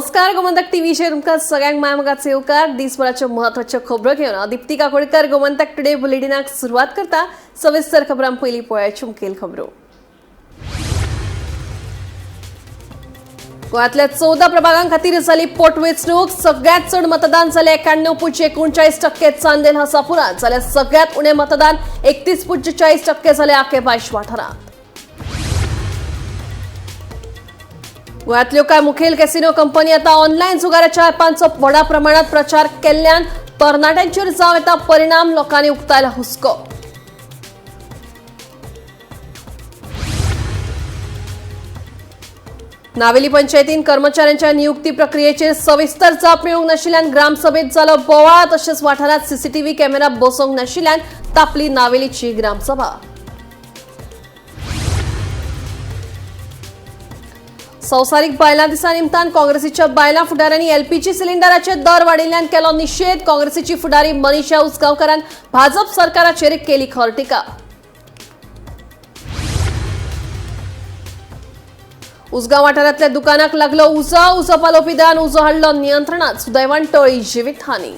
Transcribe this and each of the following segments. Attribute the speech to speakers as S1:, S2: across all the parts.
S1: नमस्कार, गोमंतक टीव्हीचेर तुमकां सगळ्यांक मायमोगाचो येवकार. दिसभराच्यो म्हत्वाच्यो खबरो घेवन हांव दीप्ती काकोडकर गोमंतक टुडे बुलेटिनाक सुरवात करता. सविस्तर खबरां पयलीं पळोवया मुखेल खबरो. गोंयांतल्या 14 प्रभागां खातीर जाली पोटवेंचणूक. सगळ्यात चड मतदान जालें 91.39% चांदेल हसापुरांत, जाल्यार सगळ्यात उणें मतदान 31.40% जालें आकेबायश वाठारांत. गोंयांतल्यो कांय मुखेल कॅसिनो कंपनी आतां ऑनलायन जुगाराच्या ॲपांचो व्हडा प्रमाणात प्रचार केल्ल्यान तरणाट्यांचेर जावं येता परिणाम, लोकांनी उक्तायला हुस्को. नावेली पंचायतीन कर्मचाऱ्यांच्या नियुक्ती प्रक्रियेचेर सविस्तर जाप मेळूंक नाशिल्ल्यान ग्रामसभेत जालो बोवाळ. तशेंच वाठारांत सीसीटीव्ही कॅमेरा बसोवंक नाशिल्ल्यान तापली नावेलीची ग्रामसभा. संवसारीक बायलां दिसा निमतान काँग्रेसीच्या बायलां फुडाऱ्यांनी एलपीजी सिलिंडराचे दर वाडिल्ल्यान केलो निशेध. काँग्रेसीची फुडारी मनीषा उसगांवकारान भाजप सरकाराचेर केली खर टिका. उसगांव वाठारांतल्या दुकानाक लागलो उजो. उजो पालोवपी दळान उजो हाडलो नियंत्रणात. सुदैवान टळ्ळी जिवीतहानी.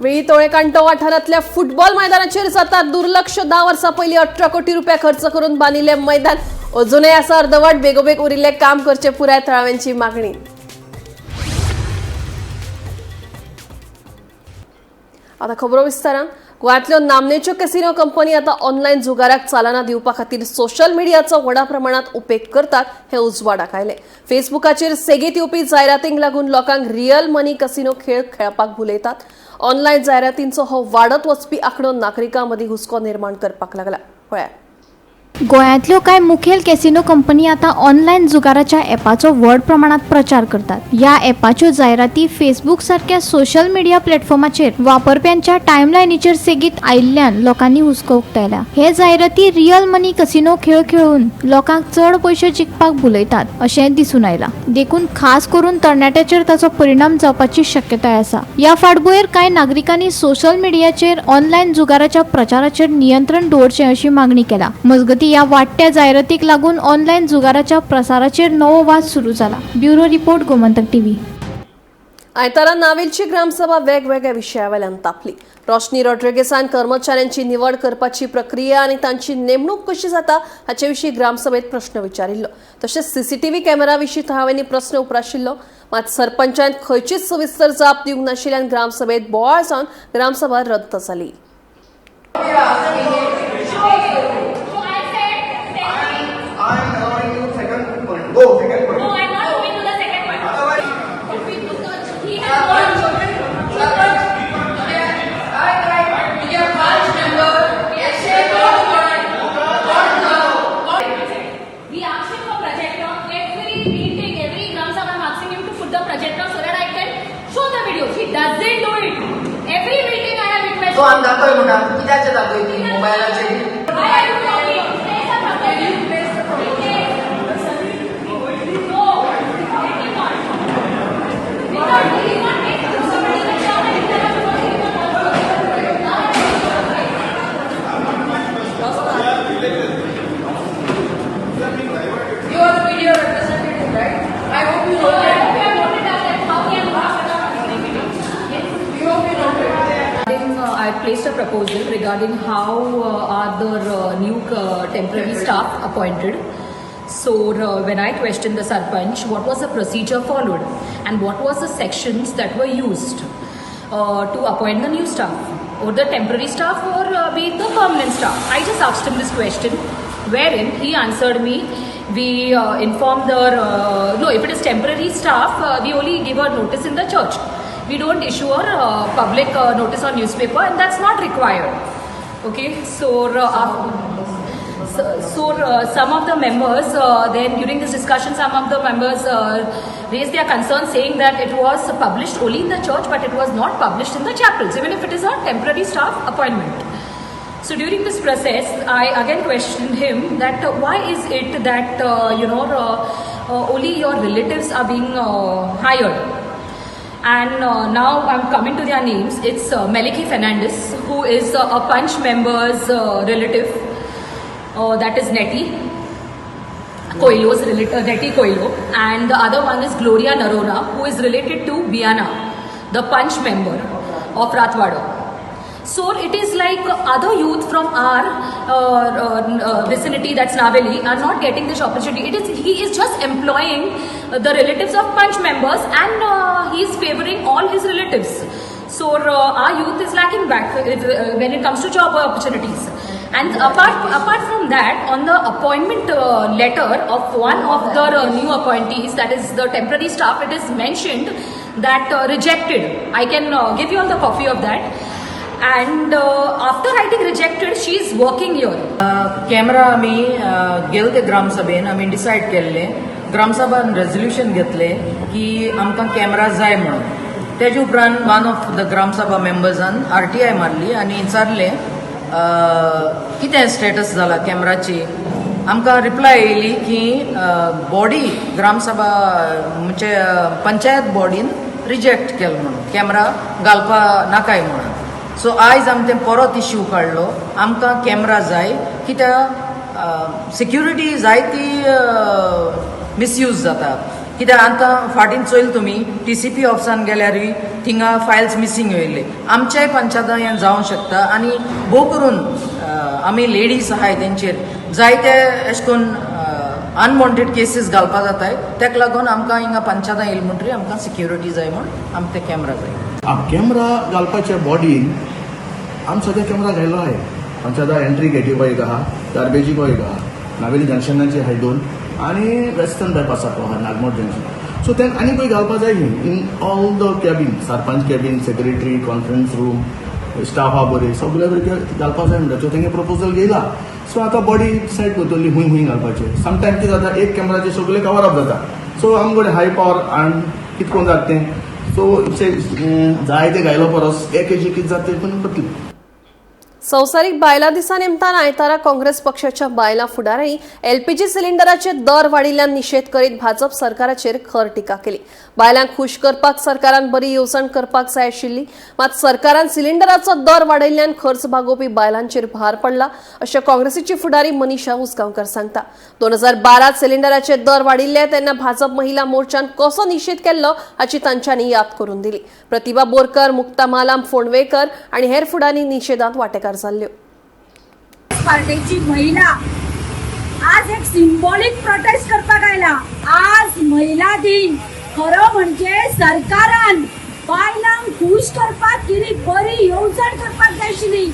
S1: वेळी तोळेकांटो वाठारांतल्या फुटबॉल मैदानाचेर जाता दुर्लक्ष. 10 वर्सां पयलीं 18 कोटी रुपया खर्च करून बांदिल्लें मैदान अजूनय आसा अर्दवट. बेगोबेग उरिल्लें काम करचें पुराय थळाव्यांची मागणी. आता खबरो विस्तारान. गोंयांतल्यो नामनेच्यो कॅसिनो कंपनी आतां ऑनलायन जुगाराक चालना दिवपा खातीर सोशल मिडियाचो व्हडा प्रमाणात उपेग करतात हें उजवाडाक आयलें. फेसबुकाचेर सेगीत येवपी जायरातींक लागून लोकांक रियल मनी कॅसिनो खेळ खेळपाक भुलयतात. ऑनलायन जायरातींचो हो वाडत वचपी आंकडो नागरिकां मदीं हुस्को निर्माण करपाक लागला. पळया.
S2: गोंयांतल्यो कांय मुखेल कॅसिनो कंपनी आतां ऑनलायन जुगाराच्या ॲपाचो व्हड प्रमाणात प्रचार करतात. ह्या ॲपाच्यो जायराती फेसबूक सारक्या सोशल मिडिया प्लॅटफॉर्माचेर वापरप्यांच्या टायमलायनीचेर सेगीत आयिल्ल्यान लोकांनी हुस्को उक्तायला. हे जायराती रियल मनी कॅसिनो खेळ खेळून लोकांक चड पयशे जिखपाक भुलयतात अशें दिसून आयलां. देखून खास करून तरणाट्याचेर ताचो परिणाम जावपाची शक्यताय आसा. ह्या फाटभुंयेर कांय नागरिकांनी सोशल मिडियाचेर ऑनलायन जुगाराच्या प्रचाराचेर नियंत्रण दवरचें अशी मागणी केला. मजगती ह्या वाडट्या जायरातीक लागून ऑनलायन जुगाराच्या प्रसाराचेर नवो वाद सुरू जाला. Bureau report, Gomantak TV.
S1: आयतारा नावेलची ग्रामसभा वेगवेगळ्या विशयावेल्यान तापली. रोशनी रॉड्रिगेसान कर्मचाऱ्यांची निवड करपाची प्रक्रिया आनी तांची नेमणूक कशी जाता हाचे विशीं ग्रामसभेत प्रश्न विचारिल्लो. तशेंच सीसीटीव्ही कॅमेरा विशीं थळाव्यांनी प्रस्न उप्राशिल्लो. मात सरपंचान खंयचीच सविस्तर जाप दिवंक नाशिल्ल्यान ग्रामसभेत बोवाळ जावन ग्रामसभा रद्द जाली.
S3: I am allowing you second point. Go, second point.
S4: No, I'm not going to the second point.
S3: Otherwise,
S4: He has not. We asked him for projector. Every meeting, every Gram Sabha, I'm asking him to put the projector so that I can show the videos. He doesn't do it. Every meeting I have requested.
S5: तो आमी दाखय म्हणटा कित्याचे दाखय ती मोबायलाचेर.
S4: Why are you talking? Place a proposal. No, let him not. Because he did not make somebody will shout and he cannot also.
S6: You are the media representative, right? I hope you
S4: So
S6: know
S4: I
S6: it.
S4: hope you have noted down that how we have Yes.
S6: We hope you noted.
S7: Regarding, I placed a proposal regarding how are the new temporary staff appointed. So when I questioned the sarpanch, what was the procedure followed and what was the sections that were used to appoint the new staff or the temporary staff or be it the permanent staff. I just asked him this question, wherein he answered me, we inform the, no, if it is temporary staff, we only give a notice in the church. We don't issue a public notice on newspaper, and that's not required. Okay, so some of the members then during this discussion, some of the members raised their concern, saying that it was published only in the church, but it was not published in the chapels, even if it is a temporary staff appointment. So during this process, I again questioned him that why is it that only your relatives are being hired. And now I'm coming to their names. It's Meliki Fernandez, who is a Punch member's relative. That is Nettie Coelho's relative, Nettie Coelho. And the other one is Gloria Narona, who is related to Biana, the Punch member of Ratwada. So it is like other youth from our vicinity, that's Naveli, are not getting this opportunity. It is he is just employing the relatives of Punch members, and he is favoring all his relatives. So our youth is lacking back when it comes to job opportunities. And apart from that, on the appointment letter of one of the new appointees, that is the temporary staff, it is mentioned that rejected. I can give you all the copy of that. And after writing rejected, she is working here.
S5: Camera आमी गेले ते ग्रामसभेन आमी decide केल्ले, ग्रामसभान resolution घेतले की आमकां camera जाय म्हणून. तेजे उपरांत one of the Gram Sabha मेंबर्सान आरटीआय मारली आनी विचारलें कितें स्टेटस जाला कॅमेराची. आमकां रिप्लाय येयली की बॉडी ग्रामसभा म्हणजे पंचायत बॉडीन रिजेक्ट केलो म्हणून, कॅमेरा घालपा नाकाय म्हणून. सो आयज आमी तें परत इश्यू काडलो, आमकां कॅमेरा जाय कित्याक सिक्युरिटी जायती मिसयूज जाता. कित्याक आतां फाटीन चोयल तुमी टीसीपी ऑफिसान गेल्यारूय थिंगा फायल्स मिसींग येयल्ले. आमच्याय पंचायतान हें जावंक शकता आनी भोव करून आमी लेडीज आहाय तेंचेर जायते अशें करून अनवॉन्टेड केसीस घालपा जाताय. तेका लागून आमकां हिंगा पंचायतान येयले म्हणटरीर आमकां सिक्युरिटी जाय म्हूण आमकां ते कॅमेरा जाय.
S8: आ कॅमरा घालपाचे बॉडीन आमी सद्या कॅमेरा घायलो आहाय. पंचायता एंट्री गेटी एक आहा, गार्बेजीको एक आहा, नावेली जंक्शनाचे आहाय दोन आनी वेस्टर्न बायपासाको आहा नागमोड जंक्शन. सो तें आनी खंय घालपा जाय न्ही, in all the cabin, sarpanch cabin, secretary, conference room, staff आहा बरे सगळे भुरगे घालपा जाय म्हणटा. सो तेंगे प्रपोजल घेयला. सो आतां बॉडी डिसायड करतली खूंय खूंय घालपाचें. समटायम कितें जाता, एक कॅमेराचेर सगळे कवर अप जाता. सो आमचे कडेन हाय पावर आनी कितें करून जाता तें. सो जाय ते घायलो परस एक हेजी कितें जाता तें पण करतली.
S1: संवसारीक बायलां दिसा निमतान आयतारा काँग्रेस पक्षाच्या बायलां फुडाऱ्यांनी एलपीजी सिलिंडराचे दर वाडिल्ल्यान निशेध करीत भाजप सरकाराचेर खर टिका केली. बायलांक खूश करपाक सरकारान बरी येवजण करपाक जाय आशिल्ली, मात सरकारान सिलिंडराचो दर वाडयल्ल्यान खर्च भागोवपी बायलांचेर भार पडला अशें काँग्रेसीची फुडारी मनीषा उसगांवकर सांगता. 2012 सिलिंडराचे दर वाडिल्ले तेन्ना भाजप महिला मोर्चान कसो निशेध केल्लो हाची तांच्यांनी याद करून दिली. प्रतिभा बोरकर, मुक्ता मालाम फोंडवेकर आनी हेर फुडारी निशेधांत वांटेकार जाल्ल्यो.
S9: पार्टीची महिला आज एक सिम्बॉलिक प्रोटेस्ट करपाक आयला. आज महिला दिन. खरं म्हणजे सरकारान बायलांक खूश करपाक कितें बरी येवजण करपाक जाय आशिल्ली,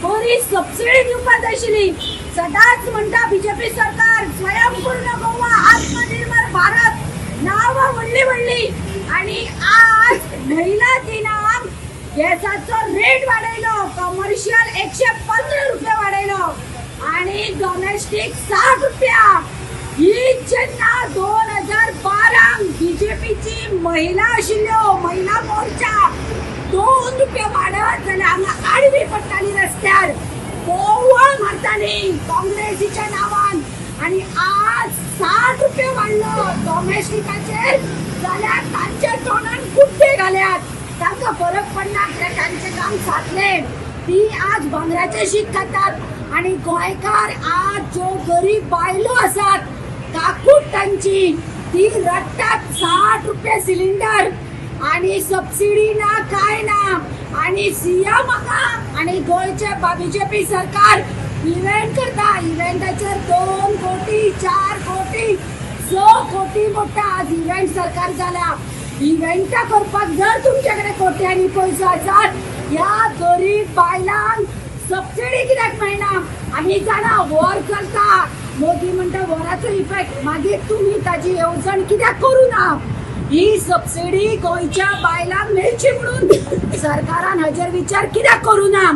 S9: बरी सबसिडी दिवपाक जाय आशिल्ली. सदांच म्हणटा बीजेपी सरकार स्वयंपूर्ण गोवा, आत्मनिर्भर भारत, नांवां व्हडली व्हडली, आणि आज महिला दिनाक गॅसाचो रेट वाडयलो. कमर्शियल 115 रुपया वाडयलो आणि डोमेस्टीक 60 रुपया. ही जेन्ना 2012 बीजेपीची महिला आशिल्ल्यो, महिला मोर्चा, 2 रुपया वाडत जाल्यार हांगा आडवी पडटाली, रस्त्यार बोवाळ मारताली काँग्रेसीच्या नांवान. आणि आज 60 रुपया वाडलो डोमेस्टिकाचेर जाल्यार तांच्या तोंडान गुड्डे घाल्यात. तांकां फरक पडना कित्याक तांचें काम सादलें. ती आज भांगराचें शीत खातात आणि गोंयकार आज ज्यो गरीब बायलो आसात, काकूट तांची, ती रडटात. 60 रुपया सिलिंडर आणि सबसिडी ना, काय ना. आणि सीएम हांगा आणि गोंयचे बीजेपी सरकार इव्हेंट करता. इव्हेंटाचेर 2 कोटी, 4 कोटी, 6 कोटी मोठा आज इव्हेंट सरकार जाला. इव्हेंटां करपाक जर तुमचे कडेन कोट्यांनी पयसो आसात, ह्या गरीब बायलांक सबसिडी कित्याक मेळना? आमी जाणा वॉर चलता, मोदी म्हणटा वॉराचो इफेक्ट, मागीर तुमी ताजी येवजण कित्याक करूं ना? ही सबसिडी गोंयच्या बायलांक मेळची म्हणून सरकारान हाजेर विचार कित्याक करूं ना?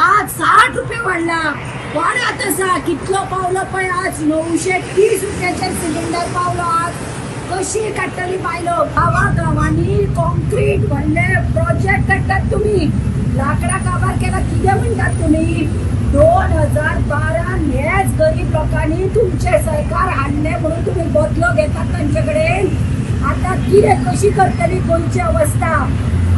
S9: आज 60 रुपया वाडला, वाडत आसा. कितलो पावलो पळय, आज 930 रुपयाचेर सिलिंडर पावलो. आज कशी काडटली बायलो? गांवा गांवांनी कॉन्क्रीट व्हडले प्रोजेक्ट काडटात तुमी, लाकडां काबार केला. कितें म्हणटात तुमी? 2012हेच गरीब लोकांनी तुमचें सरकार हाडलें म्हणून तुमी बदलो घेतात तांचे कडेन. आतां कितें कशी करतली गोंयची अवस्था?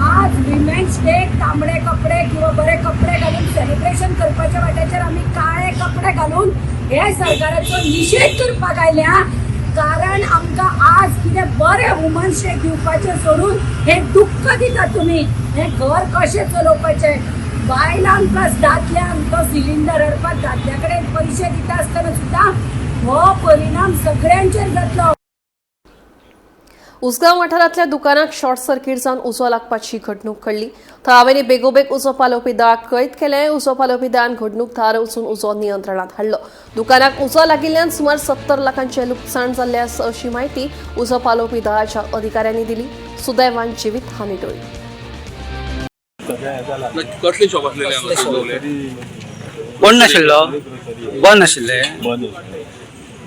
S9: आज विमेन्स डे तांबडे कपडे किंवा बरे कपडे घालून सेलिब्रेशन करपाच्या वाट्याचेर आमी काळे कपडे घालून हे सरकाराचो निशेध करपाक आयल्या, कारण आमकां आज कितें बरें वुमन्स डे दिवपाचें सोडून हे दुख्ख दितात तुमी. हें घर कशें चलोवपाचें? बायलांक प्लस दादल्यांक तो सिलिंडर हाडपाक दादल्या कडेन पयशे दिता आसतना सुद्दां हो परिणाम सगळ्यांचेर जातलो.
S1: उसगांव वाठारांतल्या दुकानाक शॉर्ट सर्किट जावन उजो लागपाची घडणूक घडली. थळाव्यांनी बेगोबेग उजो पालोवपी दळाक कळीत केलें. उजो पालोवपी दळान घडणूक थळार वचून उजो नियंत्रणात हाडलो. दुकानाक उजो लागिल्ल्यान सुमार 70 लाखांचें लुकसाण जाल्लें आसा अशी म्हायती उजो पालोवपी दळाच्या अधिकाऱ्यांनी दिली. सुदैवान जिवीत हानी टळ्ळी.
S10: कसले शॉप आसलेले हांगा सगळे?
S11: कोण नाशिल्लो, बंद आशिल्ले.
S12: बंद आशिल्लें.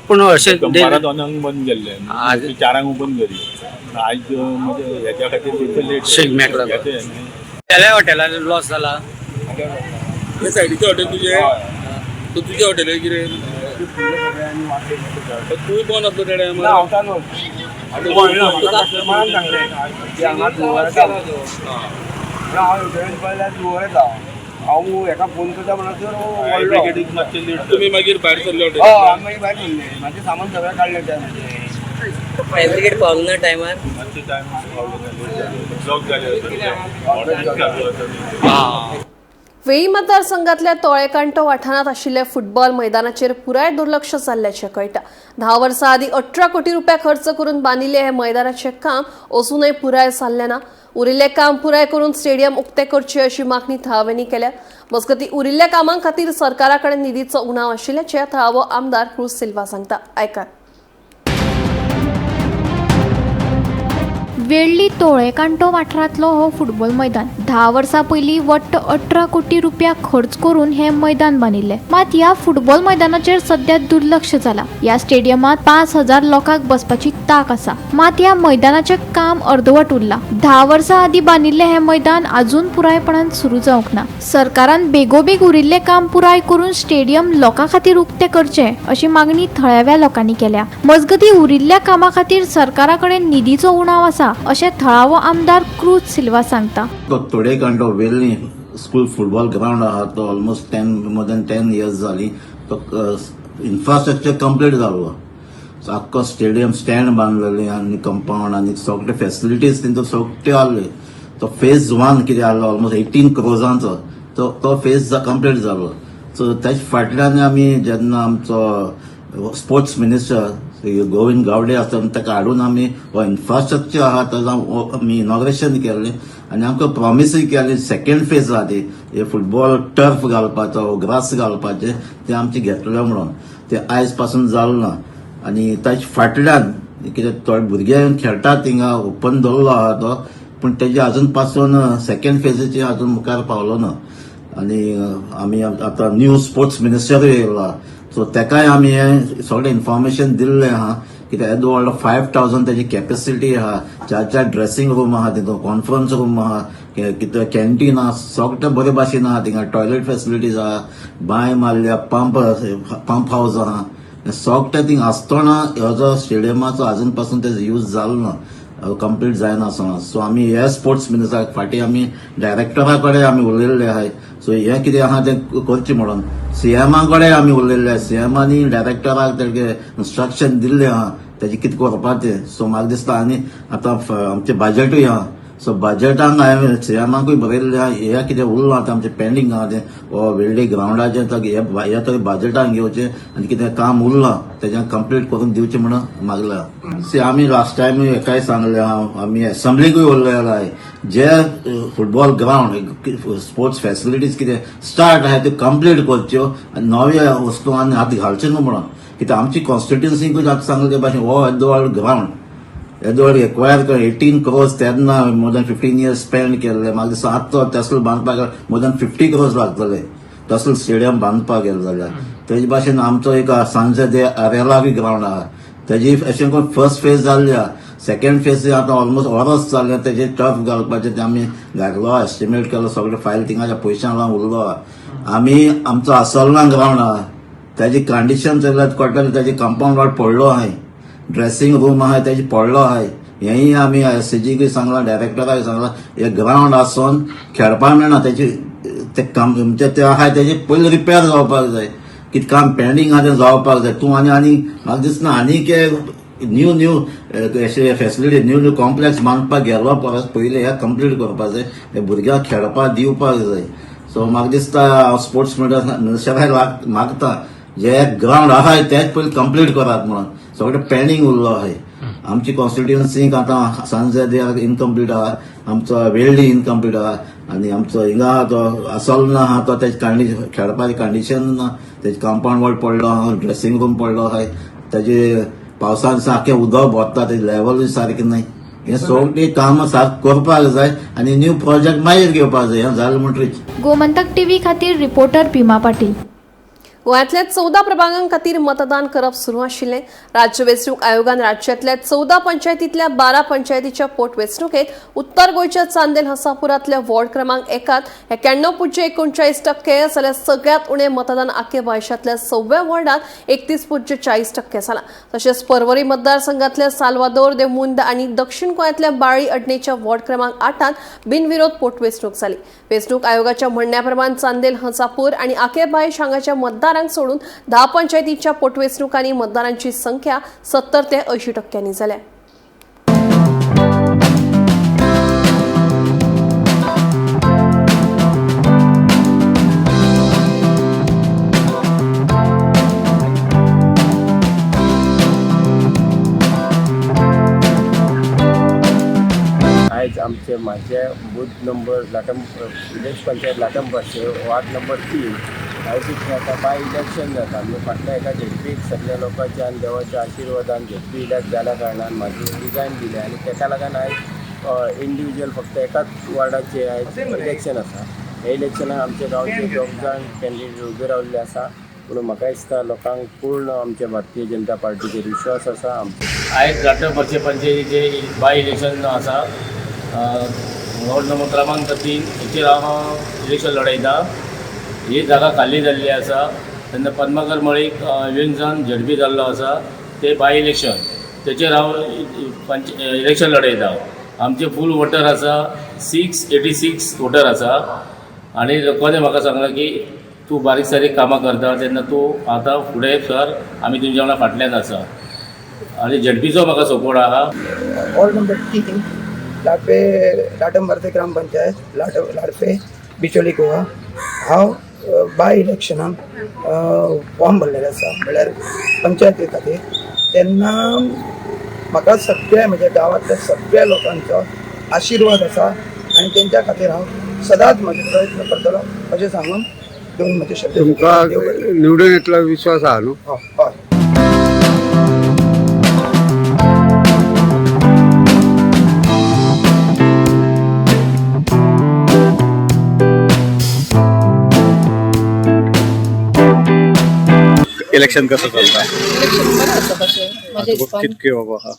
S11: पूण अशें
S12: दनपारां 2 बंद केल्लें.
S11: आज-
S12: 4 ओपन करी. आयज म्हणजे हेच्या खातीर तितले लेट.
S11: शिगम्याक लागून. गेल्या हॉटेलान लॉस जाला.
S10: हे सायडीचे हॉटेल तुजें? तो तुजें हॉटेल कितें? तूंय बंद आसलो त्या टायमार?
S3: कस्टमरान सांगलें की हांगा धुंवर येता. हांव येवजणेन पळयल्यार धुंवर येता. हांव हेका फोन करता म्हणसर व्हडलो.
S12: मातशें लेट.
S10: तुमी मागीर भायर सरले
S3: हय.
S10: हॉटेल?
S3: आमी मागीर भायर सरले. म्हाजें सामान सगळें काडलें त्या.
S5: फायर ब्रिगेड पावलो ना टायमार.
S12: मातशें टायम ब्लॉक जाले, हॉटेल चालू आसा.
S1: वेळी मतदारसंघातल्या तोळेकांटो वाठारांत आशिल्ल्या फुटबॉल मैदानाचेर पुराय दुर्लक्ष जाल्ल्याचें कळटा. 10 वर्सां आदीं 18 कोटी रुपया खर्च करून बांदिल्लें हें मैदानाचें काम अजूनय पुराय जाल्लें ना. उरिल्लें काम पुराय करून स्टेडियम उक्तें करचें अशी मागणी थळाव्यांनी केल्या. मजगतीं, उरिल्ल्या कामां खातीर सरकारा कडेन निधीचो उणाव आशिल्ल्याचें थळावो आमदार क्रुज सिल्वा सांगता. आयकात.
S2: वेळ्ळी तोळेकांटो वाठारांतलो हो फुटबॉल मैदान. 10 वर्सां पयलीं वट्ट 18 कोटी रुपया खर्च करून हें मैदान बांदिल्लें. मात ह्या फुटबॉल मैदानाचेर सध्या दुर्लक्ष जाला. ह्या स्टेडियमांत 5000 लोकांक बसपाची तांक आसा, मात ह्या मैदानाचें काम अर्दवट उरलां. 10 वर्सां आदीं बांदिल्लें हें मैदान अजून पुरायपणान सुरू जावंक ना. सरकारान बेगोबेग उरिल्लें काम पुराय करून स्टेडियम लोकां खातीर उक्तें करचें अशी मागणी थळाव्या लोकांनी केल्या. मजगतीं, उरिल्ल्या कामा खातीर सरकारा कडेन निधीचो उणाव आसा अशें थळावो आमदार क्रूज सिल्वा सांगता.
S8: तो तोडेकांडो वेल्ली स्कूल फुटबॉल ग्रावंड आहा, तो almost 10, more than 10 years जाली. तो इन्फ्रास्ट्रक्चर कंप्लीट जाल्लो. सो आख्खो स्टेडियम, स्टँड बांदलेले आनी कंपाऊंड आनी सगळे फेसिलिटीज तेंचो सगळे आहले. तो फेज वन कितें आहलो, ऑलमोस्ट 18 क्रोजांचो, तो तो फेज कंप्लीट जालो. सो ताच्या फाटल्यान आमी जेन्ना आमचो स्पोर्ट्स मिनिस्टर गोविंद गावडे आसता, ताका हाडून आमी हो इन्फ्रास्ट्रक्चर आहा ताजो आमी इनॉग्रेशन केल्लें आनी आमकां प्रॉमिसूय केलें, सेकंड फेज आहा ती हे फुटबॉल टर्फ घालपाचो, ग्रास घालपाचें, तें आमचें घेतलें म्हणून. तें आयज पासून जालें ना. आनी ताच्या फाटल्यान कितें थोडे भुरगे येवन खेळटात थिंगा. ओपन दवरलो आहा तो, पूण तेजे अजून पासून सेकंड फेजीचे अजून मुखार पावलो ना. आनी आमी आतां न्यू स्पोर्ट्स मिनिस्टरूय येयला, सो तेकाय आमी हें सगळें इन्फॉर्मेशन दिल्लें आहा. कित्याक येदो व्हडलो 5000 तेजी कॅपेसिटी आहा, चार चार ड्रेसिंग रूम आहा तितून, कॉन्फरन्स रूम आहा, कितें कॅन्टीन आहा, सगळें बरे भाशेन आहा थिंगा. टॉयलेट फेसिलिटीज आहा, बांय मारल्या, पंप पंप हावस आहा, सगळें थिंगा आसतना हो जो स्टेडियमाचो अजून पासून तेजो यूज जालो ना, कंप्लीट जायना आसतना. सो आमी हे स्पोर्ट्स मिनिस्टराक फाटीं आमी डायरेक्टरा कडेन आमी उलयल्ले आहाय. सो हें कितें आहा तें करचें म्हणून सीएमा कडेन आमी उलयल्ले. सीएमानी डायरेक्टराक तेगे इन्स्ट्रक्शन दिल्लें आहा तेजें कितें करपाचें. सो म्हाका दिसता आनी आतां आमचें बजटूय आहा, सो बजटान हांवें सीएमाकूय बरयल्लें आहा, हें कितें उरलां आतां आमचें पेंडींग आहा तें हो वेळ्ळी ग्रावंडाचें हें तरी बजटान घेवचें आनी कितें काम उरलां तेजें कंप्लीट करून दिवचें म्हणून मागलां. सी, आमी लास्ट टायम हेकाय सांगलें हांव, आमी एसेंब्लीकूय उरलें, जे फुटबॉल ग्रावंड, स्पोर्ट्स फेसिलिटीज कितें स्टार्ट आहाय त्यो कंप्लीट करच्यो आनी नव्या वस्तू आनी हात घालचे न्हू म्हणून. कित्याक आमची कॉन्स्टिट्युन्सीकूय आतां सांगले ते भाशेन हो येदो व्हडलो ग्रावंड, येदो व्हड एक्वायर कर, 18 क्रोर्स तेन्ना मोर दॅन 15 इयर्स स्पेंड केल्ले. म्हाका दिसता आतां तसलो बांदपाक मोर दॅन 50 क्रोर्स लागतले, तसलो स्टेडियम बांदपाक गेले जाल्यार. तेजे भाशेन आमचो एक सांजे दे आरेला बी ग्रावंड आहा, तेजी अशें करून फर्स्ट फेज जाल्ली आहा. सेकंड फेज आतां ऑलमोस्ट वरस जालें. तेजे टर्फ घालपाचें तें आमी घातलो, एस्टिमेट केलो, सगळे फायल थिंगाच्या पयशां लागून उरलो आहा. आमी आमचो आसोलना ग्रावंड आहा, तेजी कंडिशन चलल्यार कळटलें. तेजी कंपाऊंड वॉल पडलो आहाय, ड्रेसिंग रूम आहाय तेजी पडलो आहाय. हेंय आमी एसएजीकूय सांगलां, डायरेक्टराक सांगलां, हे ग्रावंड आसून खेळपाक मेळना. तेजे ते काम म्हणजे ते आहाय तेजे पयलीं रिपेर जावपाक जाय. कितें काम पेंडींग आहा तें जावपाक जाय. तूं आनी आनी म्हाका दिसना आनीक न्यू न्यू अशे फॅसिलिटी, न्यू न्यू कॉम्प्लेक्स बांदपाक गेलो परस पयलीं हे कंप्लीट करपाक जाय. हे भुरग्यांक खेळपाक दिवपाक जाय. सो म्हाका दिसता हांव स्पोर्ट्स मिनिस्टराक मागता, जे ग्रावंड आहाय तेच पयलीं कंप्लीट करात म्हणून. सगळें पेंडींग उरलो आहाय. आमची कॉन्स्टिट्युएन्सीक आतां सांजे इनकम्प्लीट आहा, आमचो वेल्डी इनकम्प्लीट आहा आनी आमचो हिंगा आहा तो आसोल ना आहा, तो तेजे कंडिशन खेळपाचें कंडिशन ना. तेजे कंपाउंड वॉल पडलो आहा, ड्रेसिंग रूम पडलो आहाय, तेजे पावसान सारकें उदक भरता, तेजे लेवलूय सारकें न्हय. हें सगळीं कामां सारकें करपाक जाय आनी न्यू प्रोजेक्ट मागीर घेवपाक जाय. हें जालें म्हणटरीच.
S2: गोमंतक टीव्ही खातीर रिपोर्टर भीमा पाटील.
S1: गोंयांतल्या 14 प्रभागां खातीर मतदान करप सुरू आशिल्लें. राज्य वेंचणूक आयोगान राज्यांतल्या 14 पंचायतींतल्या 12 पंचायतीच्या पोटवेंचणुकेत उत्तर गोंयच्या चांदेल हसापुरांतल्या वॉर्ड क्रमांक 1 91.39% जाल्यार सगळ्यांत उणें मतदान आके बायशांतल्या 6व्या वॉर्डांत 31.40% जालां. तशेंच परवरी मतदारसंघातल्या साल्वादोर दे मुंद आनी दक्षिण गोंयांतल्या बाळी अडणेच्या वॉर्ड क्रमांक 8 बिनविरोध पोटवेंचणूक जाली. वेंचणूक आयोगाच्या म्हणण्या प्रमाण चांदेल हसापूर आनी आके बायश हांगाच्या मतदारांक सोडून 10 पंचायतींच्या पोटवेंचणुकांनी मतदारांची संख्या 70 ते 80% जाल्या.
S3: आयज आमचे म्हाजे booth number Latam village panchayat Latam Parcem ward number 3 आयज आतां बाय इलेक्शन जाता. म्हणजे फाटल्या एका झेडपीक सगल्या लोकांच्या आनी देवाच्या आशिर्वादान झेडपी इलेक्ट जाल्या कारणान म्हाजी रिजायन दिलें आनी तेका लागून आयज इंडिविज्युअल फक्त एकाच वॉर्डाचे आयज इलेक्शन आसा. हे इलेक्शनाक आमच्या गांवचे 2 जाण कॅन्डिडेट उबे रावल्ले आसा. म्हणून म्हाका दिसता लोकांक पूर्ण आमच्या भारतीय जनता पार्टीचेर विश्वास आसा.
S10: आयज लाटम पर्शे पंचायतीचे बाय इलेक्शन आसा. वॉर्ड नंबर क्रमांक 3 हेचेर हांव इलेक्शन लढयता. ही जागा खाली जाल्ली आसा तेन्ना पद्माकर मळीक विंगसान झेडपी जाल्लो आसा, ते बाय इलेक्शन तेचेर हांव इलेक्शन लढयता. आमचे फूल वोटर आसा 686 वोटर आसा आनी लोकांनी म्हाका सांगलां की तूं बारीक सारीक कामां करता तेन्ना तूं आतां फुडें सर, आमी तुमच्या वांगडा फाटल्यान आसा आनी झेडपीचो म्हाका सपोर्ट आहा.
S13: वॉर्ड नंबर 3 लाडपे लाटम भरते ग्राम पंचायत लाडपे बिचोली गोवा. हांव बाय इलेक्शनाक फॉर्म भरलेले आसा म्हणल्यार पंचायती खातीर. तेन्ना म्हाका सगळ्या म्हज्या गांवांतल्या सगळ्या लोकांचो आशिर्वाद आसा आनी तेंच्या खातीर हांव सदांच म्हजे प्रयत्न करतलो अशें सांगून दोन म्हजे शब्द.
S3: तुमकां निवडून येतलो विश्वास आहा न्हू?
S13: हय.
S12: इलेक्शन कसं चलता?
S6: इलेक्शन बरें आसा तशें म्हज्या हिसपान.
S12: कितके बाबा आहा?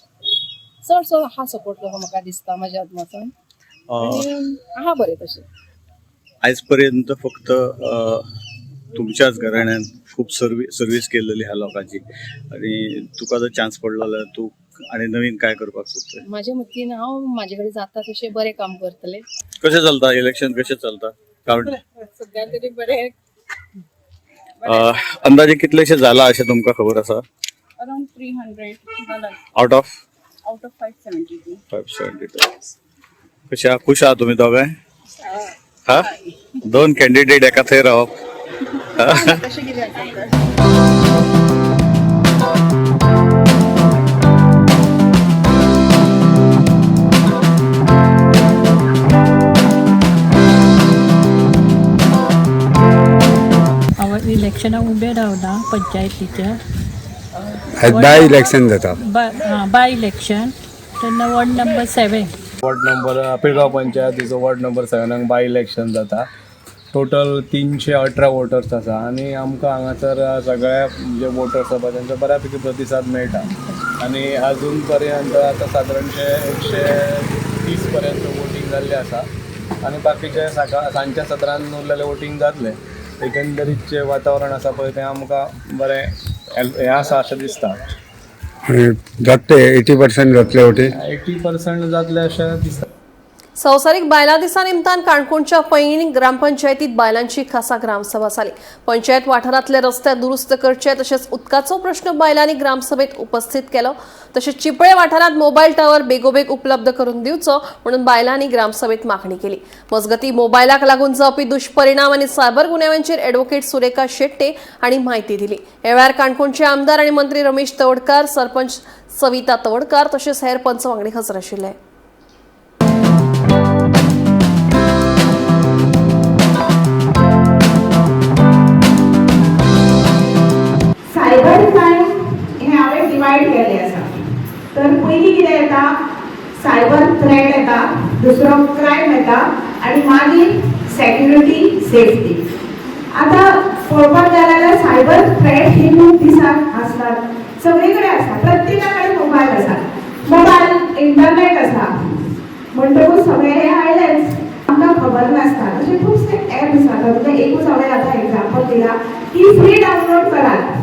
S6: चडसो आहा सपोर्ट कसो म्हाका दिसता म्हज्या अदमासान आहा बरें तशें.
S12: आयज पर्यंत फक्त तुमच्याच घराण्यान खूप सर्वीस केलेली आहा लोकांची आनी तुका जर चान्स पडलो जाल्यार तूं आनी नवीन काय करपाक सोदतय?
S6: म्हाज्या मतीन हांव म्हाजे कडेन जाता तशें बरें काम करतलें.
S12: कशें चलता इलेक्शन? कशें चलता?
S6: सद्या तरी बरें.
S12: अंदाजे कितलेशे जाला अशें तुमकां खबर आसा?
S6: अरावंड 300 जाला.
S12: Out of?
S6: Out of 572.
S12: 572. कशें खुश आहा तुमी दोगांय? हा, 2 कॅन्डिडेट एका थंय रावप.
S6: तशें कितें आसा?
S7: हांव इलेक्शनाक उबें रावलां पंचायतीच्या.
S3: बाय इलेक्शन जाता.
S7: बाय इलेक्शन तेन्ना ward number 7.
S14: Ward number Pilgaon पंचायतीचो वॉर्ड नंबर 7 बाय इलेक्शन जाता. टोटल 318 वोटर्स आसा आनी आमकां हांगासर सगळ्या जे वोटर्स आसा तेंचो बऱ्या पैकी प्रतिसाद मेळटा आनी आजून पर्यंत आतां सादारणशे 130 पर्यंत वोटींग जाल्लें आसा आनी बाकीचे सांजच्या सत्रान उरलेलें वोटींग जातलें. एकंदरीत जें वातावरण आसा पळय तें आमकां बरें हें आसा अशें दिसता.
S15: आनी जाता 80% जातले वटेन.
S14: 80% जातले अशें दिसता.
S1: संवसारीक बायलां दिसा निमतान काणकोणच्या पैंगीण ग्रामपंचायतीत बायलांची खासा ग्रामसभा जाली. पंचायत वाठारांतले रस्ते दुरुस्त करचे तशेंच उदकाचो प्रश्न बायलांनी ग्रामसभेत उपस्थित केलो. तशेंच चिपळे वाठारांत मोबायल टावर बेगोबेग उपलब्ध करून दिवचो म्हणून बायलांनी ग्रामसभेत मागणी केली. मजगती मोबायलाक लागून जावपी दुष्परिणाम आनी सायबर गुन्यांवांचेर ॲडव्होकेट सुरेखा शेट्टे हांणी म्हायती दिली. ह्या वेळार काणकोणचे आमदार आनी मंत्री रमेश तवडकार, सरपंच सविता तवडकार तशेंच हेर पंच वांगडी हजर आशिल्ले.
S16: सायबर क्रायम हे हांवें डिवायड केल्लें आसा. तर पयलीं कितें येता, सायबर थ्रेट येता, दुसरो क्रायम येता आनी मागीर सेक्युरिटी सेफ्टी. आतां पळोवपाक गेलें जाल्यार सायबर थ्रेट ही खूब दिसाक आसतात, सगळे कडेन आसा, प्रत्येका कडेन मोबायल आसा, मोबायल इंटरनेट आसा, म्हणटकूच सगळें हें आयलेंच, आमकां खबर नासता. तशें खुबशे एप आसा, तातूंतलें एकूच हांवें आतां एग्जाम्पल दिलां की फ्री डावनलोड करात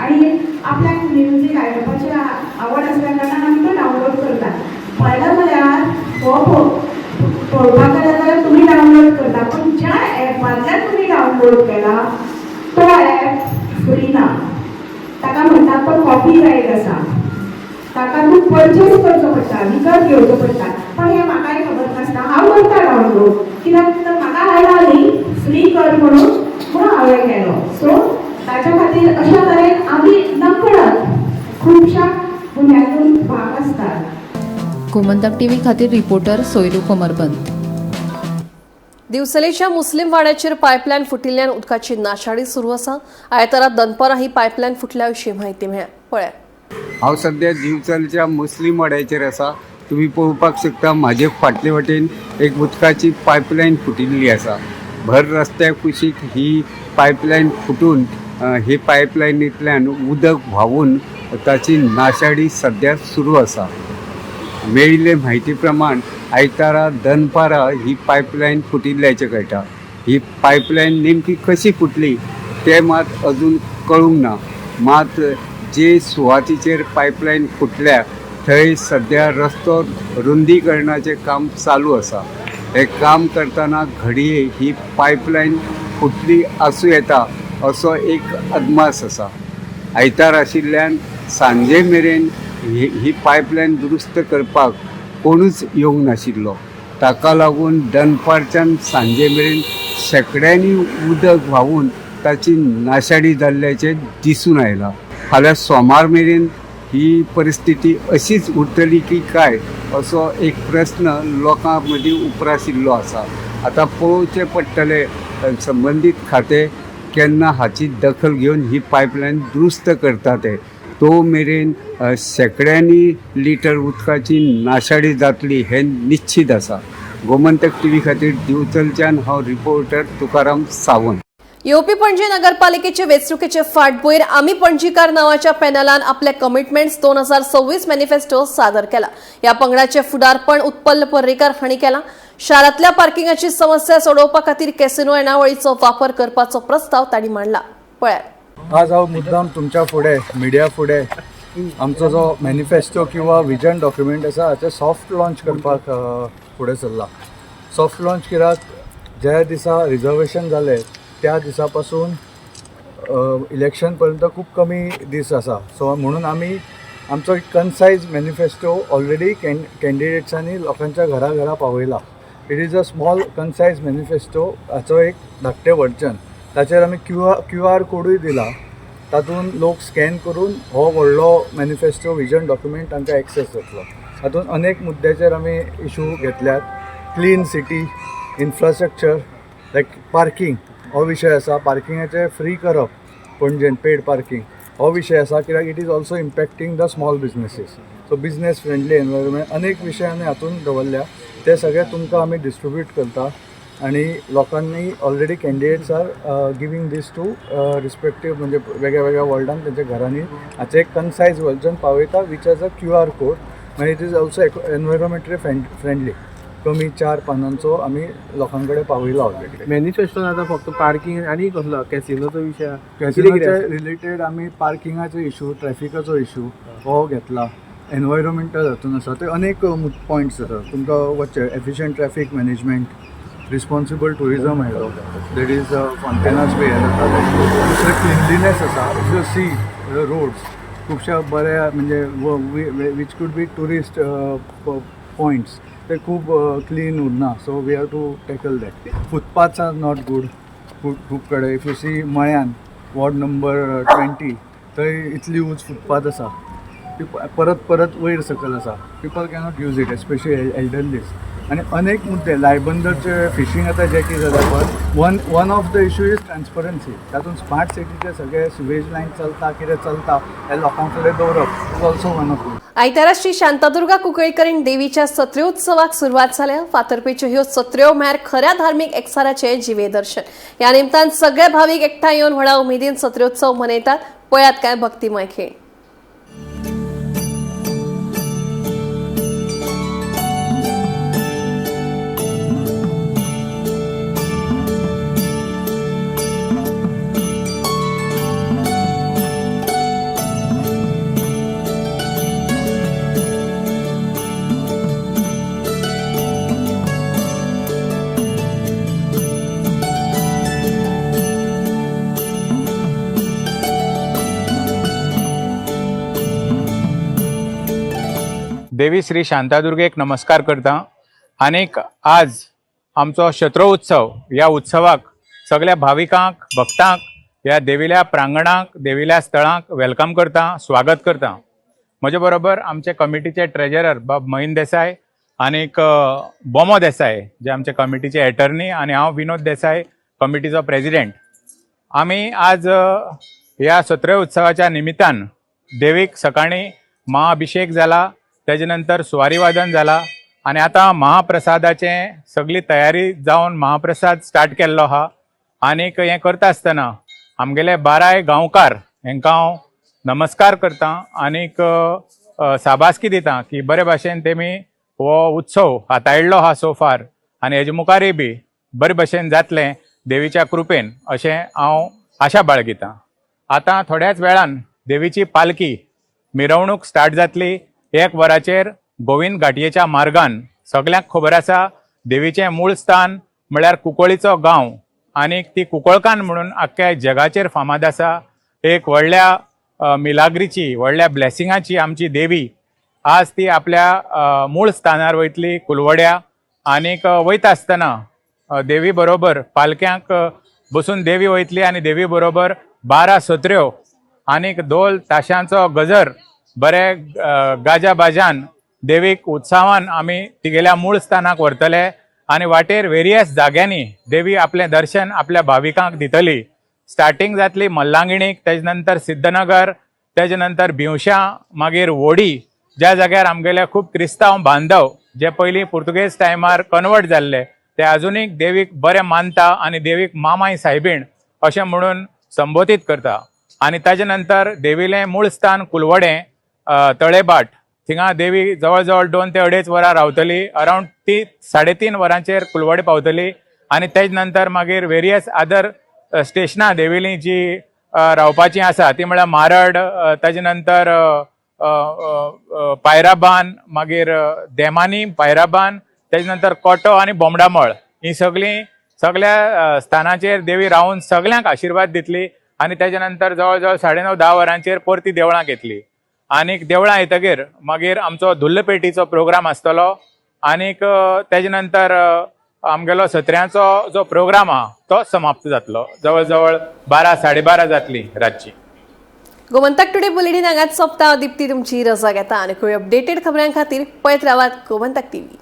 S16: आनी आपल्याक म्युजीक आयकुपाची आवड आसल्या कारणान आमी तो डावनलोड करतात. पळयला जाल्यार हो पळोवपाक गेले जाल्यार तुमी डावनलोड करता, पूण ज्या एपांतल्यान तुमी डावनलोड केला तो एप फ्री ना. ताका म्हणटात तो कॉपीरायट आसा, ताका तूं परचेज करचो पडटा, विकत घेवचो पडटा. पण हें म्हाकाय खबर नासता, हांव करता डावनलोड कित्याक तर म्हाका आयला न्ही फ्री कर म्हणून, म्हणून हांवें केलो. सो ताच्या खातीर अशा तरेन आमी नकळत खुबश्या गुन्यांतून भाग आसतात.
S17: गोमंतक टीव्ही खातीर रिपोर्टर सोयरू कोमरबंद.
S1: दिवचलेच्या मुस्लीम वाड्याचेर पायपलायन फुटिल्ल्यान उदकाची नाशाडी सुरू आसा. आयतारा दनपारां ही पायपलायन फुटल्या विशीं म्हायती मेळ्ळ्या. पळया.
S15: हांव सद्या दिवचलच्या मुस्लीम वाड्याचेर आसा. तुमी पळोवपाक शकता म्हाजे फाटले वटेन एक उदकाची पायपलायन फुटिल्ली आसा. भर रस्त्या कुशीक ही पायपलायन फुटून ही पायपलायनींतल्यान उदक व्हांवून ताची नाशाडी सद्या सुरू आसा. मेळिल्ले म्हायती प्रमाण आयतारा दनपारा ही पायपलायन फुटिल्ल्याचें कळटा. ही पायपलायन नेमकी कशी फुटली तें मात अजून कळूंक ना. मात जे सुवातीचेर पायपलायन फुटल्या थंय सद्या रस्तो रुंदीकरणाचें काम चालू आसा. हें काम करतना घडये ही पायपलायन फुटली आसूं येता असो एक अदमास आसा. आयतार आशिल्ल्यान सांजे मेरेन ही पायपलायन दुरुस्त करपाक कोणूच येवंक नाशिल्लो. ताका लागून दनपारच्यान सांजे मेरेन शेंकड्यांनी उदक व्हांवून ताची नाशाडी जाल्ल्याचें दिसून आयलां. फाल्यां सोमार मेरेन ही परिस्थिती अशीच उरतली की काय असो एक प्रस्न लोकां मदीं उप्राशिल्लो आसा. आतां पळोवचें पडटलें संबंदीत खातें केन्ना हाची दखल घेवन ही पायपलायन दुरुस्त करता ते. तो मेरेन शेंकड्यांनी लिटर उदकाची नाशाडी जातली हें निश्चीत आसा. गोमंतक टीव्ही खातीर दिवचलच्यान हांव रिपोर्टर तुकाराम सावंत.
S1: येवपी पणजी नगरपालिकेचे वेंचणुकेचे फाटभूंयेर आमी पणजीकार नावाच्या पॅनलान आपले कमिटमेंट्स 2026 मॅनिफेस्टो सादर केला. ह्या पंगडाचे फुडारपण उत्पल पर्रीकार हांणी केला. शारांतल्या पार्किंगाची समस्या सोडोवपा खातीर कॅसिनो येणावळीचो वापर करपाचो प्रस्ताव तांणी मांडला. पळयात.
S18: आज हांव मुद्दाम तुमच्या फुडें मिडिया फुडें आमचो जो मॅनिफेस्टो किंवा विजन डॉक्युमेंट आसा हाचें सॉफ्ट लॉन्च करपाक फुडें सरला. सॉफ्ट लॉन्च कित्याक ज्या दिसा रिजर्वेशन जालें त्या दिसा पासून इलेक्शन पर्यंत खूब कमी दीस आसा. सो म्हणून आमी आमचो एक कन्सायज मॅनिफेस्टो ऑलरेडी कॅन्डिडेट्सांनी लोकांच्या घरा घरा पावयला. It is a small concise manifesto हाचो एक धाकटें वर्जन. ताचेर आमी क्यू आर कोडूय दिला. तातूंत लोक स्कॅन करून हो व्हडलो मॅनिफेस्टो विजन डॉक्युमेंट तांकां एक्सेस जातलो. तातूंत अनेक मुद्द्याचेर आमी इशू घेतल्यात. Clean city, infrastructure like parking हो विशय आसा. पार्किंगाचें फ्री करप पणजेन पेड पार्किंग हो विशय आसा कित्याक it is also impacting the small businesses. So business friendly environment अनेक विशय आमी हातूंत दवरल्या. ते सगळे तुमकां आमी डिस्ट्रिब्यूट करता आनी लोकांनी already candidates are giving this to respective म्हणजे वेगळ्या वेगळ्या वॉर्डान तेंच्या घरांनी हाचें एक कन्सायज वर्जन पावयता which has a QR code मागीर it is also environmentally friendly. कमी 4 पानांचो आमी लोकां कडेन पावयला ऑलरेडी.
S19: मॅनिफेस्टोन आतां फक्त पार्किंग आनी कसलो कॅसिनोचो विशय?
S18: कॅसिनोचे रिलेटेड आमी पार्किंगाचो इशू, ट्रॅफिकाचो इशू हो घेतला, एनवायरोमेंटल हातून आसा ते अनेक पॉयंट्स आसा. तुमकां वचचे efficient traffic management, responsible tourism आयलो, that is फाँटेनास बी हें जातालें. दुसरें क्लिनलीनेस आसा. If you see roads खुबश्या बऱ्या म्हणजे which could be tourist points ते खूब क्लीन उरना, so we have to tackle that. Footpaths are not good खूब कडेन. If you सी मळ्यान वॉर्ड नंबर 20 थंय इतली उंच फुटपाथ आसा, ती परत परत वयर सकयल आसा, people cannot use it, especially elderlies. आनी अनेक मुद्दे लायबंदरचे फिशींग आतां जें कितें जाता पळय, one of the issue is transparency. तातूंत स्मार्ट सिटीचे सगळे सिवेज लायन चलता, कितें चलता हें लोकां फुडें दवरप is also one of.
S1: आयतारा श्री शांतादुर्गा कुंकळीकरीण देवीच्या सत्र्योत्सवाक सुरवात जाल्या. फातर्पेच्यो ह्यो सत्र्यो म्हळ्यार खऱ्या धार्मीक एकचाराचें जिवे दर्शन. ह्या निमतान सगळे भावीक एकठांय येवन व्हडा उमेदीन सत्र्योत्सव मनयतात. पळयात काय भक्तिमय खेळ.
S20: देवी श्री शांतादुर्गेक नमस्कार करता आनीक आज आमचो शत्रोत्सव ह्या उत्सवाक सगळ्या भाविकांक भक्तांक ह्या देवील्या प्रांगणाक देवील्या स्थळांक welcome करता, स्वागत करता. म्हजे बरोबर आमचे कमिटीचे ट्रेजरर बाब महीन देसाय आनीक बोमो देसाय जे आमचे कमिटीचे एटर्नी आनी हांव विनोद देसाय कमिटीचो प्रेजिडेंट. आमी आज ह्या सत्रोत्सवाच्या निमित्तान देवीक सकाळीं महाअभिषेक जाला, तेजे नंतर सुवारी वादन जाला आनी आतां महाप्रसादाचें सगळी तयारी जावन महाप्रसाद स्टार्ट केल्लो आहा. आनीक हें करता आसतना आमगेले 12 गांवकार हेंकां हांव नमस्कार करता आनीक साबासकी दिता की बरे भाशेन तेमी हो उत्सव हाताळिल्लो आहा सो फार आनी हेजे मुखारय बी बरे भाशेन जातलें देवीच्या कृपेन अशें हांव आशा बाळगितां. आतां थोड्याच वेळान देवीची पालखी मिरवणूक स्टार्ट जातली. 1 वराचेर गोविंद घाटयेच्या मार्गान. सगल्यांक खबर आसा देवीचें मूळ स्थान म्हळ्यार कुंकळीचो गांव आनीक ती कुंकळकान म्हणून आख्ख्या जगाचेर फामाद आसा. एक व्हडल्या मिलाग्रीची व्हडल्या ब्लेसिंगाची आमची देवी आज ती आपल्या मूळ स्थानार वयतली कुलवड्या आनीक वयता आसतना देवी बरोबर पालक्यांक बसून देवी वयतली आनी देवी बरोबर 12 सत्र्यो आनीक धोल ताशांचो गजर बरे गाजा बाजान देवीक उत्साहान आमी तिगेल्या मूळ स्थानाक व्हरतले आनी वाटेर वेरियस जाग्यांनी देवी आपलें दर्शन आपल्या भाविकांक दितली. स्टार्टींग जातली मल्लांगिणीक, तेजे नंतर सिद्धनगर, तेजे नंतर भिवशां, मागीर वोडी ज्या जाग्यार आमगेले खूब क्रिस्तांव बांधव जे पयलीं पुर्तुगेज टायमार कन्वर्ट जाल्ले ते आजुनूय देवीक बरें मानता आनी देवीक मामाय सायबीण अशें म्हणून संबोधीत करता. आनी ताजे नंतर देवीलें मूळ स्थान कुलवडें तळेबाट थिंगा देवी जवळ जवळ 2 ते 2.5 वरां रावतली. अरावंड ती 3.5 वरांचेर कुलवडे पावतली आनी तेज नंतर मागीर वेरियस अदर स्टेशनां देवीली जी रावपाची आसा ती म्हळ्यार मारड, ताजे नंतर पायराबान, मागीर देमानी पायराबान, तेजे नंतर कोटो आनी बोमडामळ ही सगळीं सगळ्या स्थानाचेर देवी रावन सगळ्यांक आशिर्वाद दितली. आनी तेजे नंतर जवळ जवळ 9:30 10 वरांचेर परती देवळांक येतली. आनीक देवळां येतगीर मागीर आमचो धुल्लपेटीचो प्रोग्राम आसतलो आनीक तेजे नंतर आमगेलो सत्र्यांचो जो प्रोग्राम आहा तो समाप्त जातलो. जवळ जवळ 12 12:30 जातली रातची.
S1: गोमंतक टुडे बुलेटीन हांगाच सोंपता. दीप्ती तुमची रजा घेता आनी खंय अपडेटेड खबरां खातीर पळयत रावात गोमंतक टीव्ही.